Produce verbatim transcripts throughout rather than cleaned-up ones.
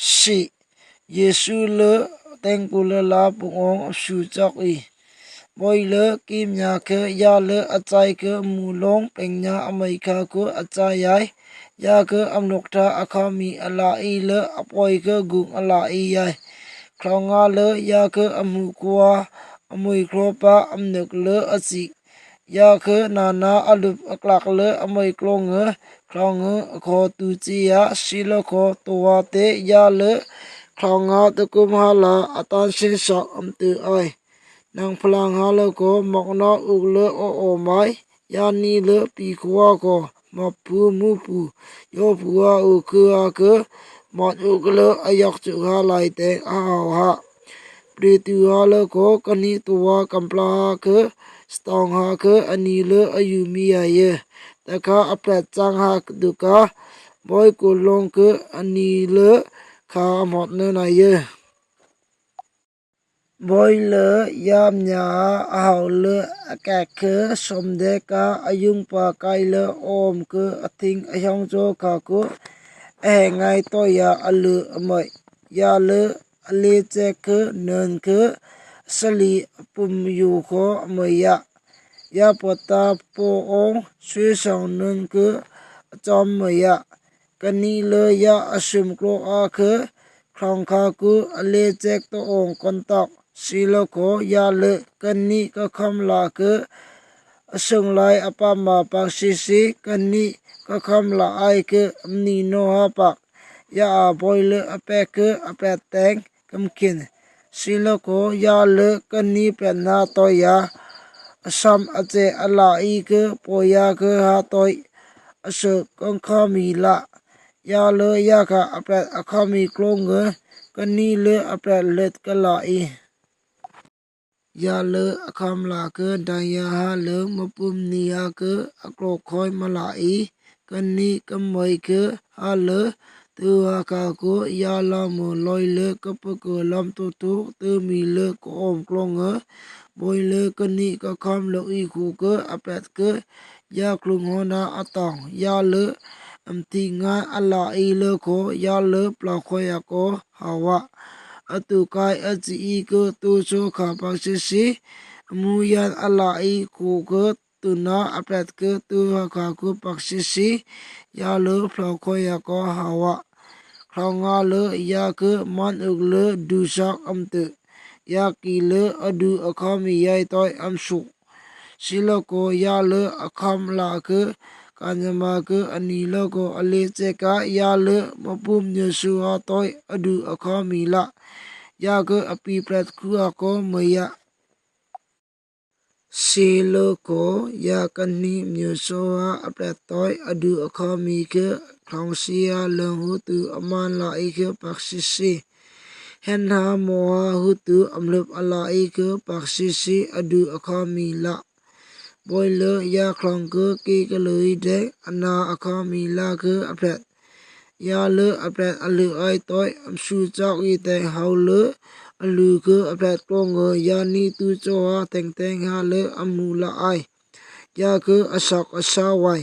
Siq, Yesu lơ tengku lala pungong apsu jok i. Boi lơ kim nya kơ ya lơ achai kơ mulong pengnya amai kha kơ achai yai. Ya kơ amlok tha akhami ala i lơ apoi kơ gung ala i yai. Khlong nga lơ ya kơ amhu kua amui khlopa amnuk lơ achiq. Ya kơ nana alup aklak lơ amai klong ngơ, khlong ngơ akho tu chi ya, si lơ kho tuwa te ya lơ, khlong nga tukum ha la atan sin sok amtu ai. Nang phalang ha lơ kho mok na uk lơ o o mai, ya ni lơ pi kua kho, mok pu mu pu, yo pu a u kơ a kơ, mok uk lơ ayok chu ha lai te a hau ha. Plitu ha lơ kho kani tuwa kampla ha kơ, stong ha kơ ani lơ ayu mi ya ye. Takha aplat chang ha duka, boi kulong kơ ani lơ kha amot nơ na ye. Boi lơ yam nya ahau lơ akak kơ som de ka ayung pa kai lơ om kơ athing ayong jo ka kơ ahe ngai to ya alơ amai. Ya lơ ale chek kơ nơn kơ sali apum yu kho amai ya. Ya pota po ong sui song nơn kơ achom amai ya. Kani lơ ya asum klok a kơ, khlong kha kơ ale chek to ong kontok. Si lơ kho ya lơ kani kakham la kơ, asung lai apama pak si si kani kakham la ai kơ amni no ha pak. Ya a boi lơ apek kơ apet teng kamkin. Si lơ kho ya lơ kani pet na to ya. Asam ache ala i kơ po ya kơ ha toi. Asuk kong khami la. Ya lơ ya kha apet akhami klong ngơ, kani lơ apet let kala i. Ya lơ akham la kơ dang ya ha lơ mapum ni ya kơ aklok khoi mala i, kani kamai kơ ha lơ, tu ha kha kơ ya la mu loi lơ kapakơ lam tu tu, tu mi lơ ko om klong ngơ, boi lơ kani kakham lo i khu kơ apet kơ, ya klung hona atong, ya lơ, amti ngai ala i lơ kho, ya lơ pla khoi ya ko, hawa. Atu kai achi i kơ tu so kha pak si si, amu yan ala i khu kơ, tu na apet kơ tu ha kha kơ pak si si, ya lơ pla khoi ya ko hawa. Khlong nga lơ ya kơ man uk lơ du sak amtu. Ya ki lơ adu akhami yai toi amsuk. Si lơ kho ya lơ akham la kơ, kanyama kơ ani lơ kho ale chek a ya lơ mapum nyo su a toi adu akhami la. Ya kơ api pret khu a kho maya. Si lơ kho ya kani myo so a apret toi adu akhami kơ, khlong si a lơ hutu aman la i kơ pak si si. Hen ha mo ha hutu amlup ala i kơ pak si si adu akhami la. Boi lơ ya khlong kơ ki kalui dek ana akhami la kơ apret. Ya lơ apret alu ai toi amsu chok i teng hau lơ alu kơ apret klong ngơ ya ni tu cho ha teng teng ha lơ amu la ai. Ya kơ asok asa wai.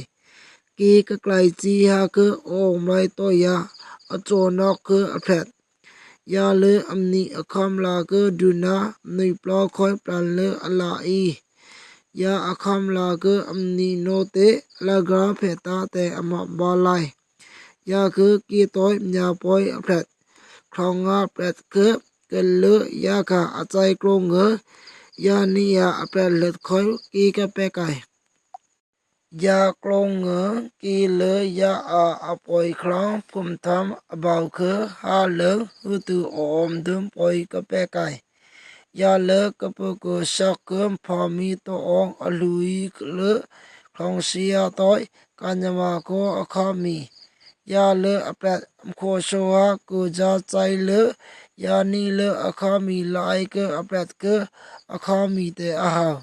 Ki kaklai chi ha kơ ong mai toi ya acho nok kơ apret. Ya lơ amni akham la kơ du na, nui plo khoi plan lơ ala i. Ya akham la kơ amni no te, ala gra phe ta te amap ba lai. Ya kơ ki toi mnya poi apret. Khlong nga apret kơ, kơ lơ ya kha achai klong ngơ. Ya ni ya apret let khoi ki ka pe kai. Ya klong ngơ ki lơ ya a apoi khlong phum tham abau kơ ha lơ hutu om dum poi ka pe kai. Ya lơ ka pu kơ sok kơ pha mi to ong alui lơ khlong si a toi kanyama kho akhami. Ya lơ apret amkho so ha kơ ja chai lơ ya ni lơ akhami lai kơ apret kơ akhami te ahau.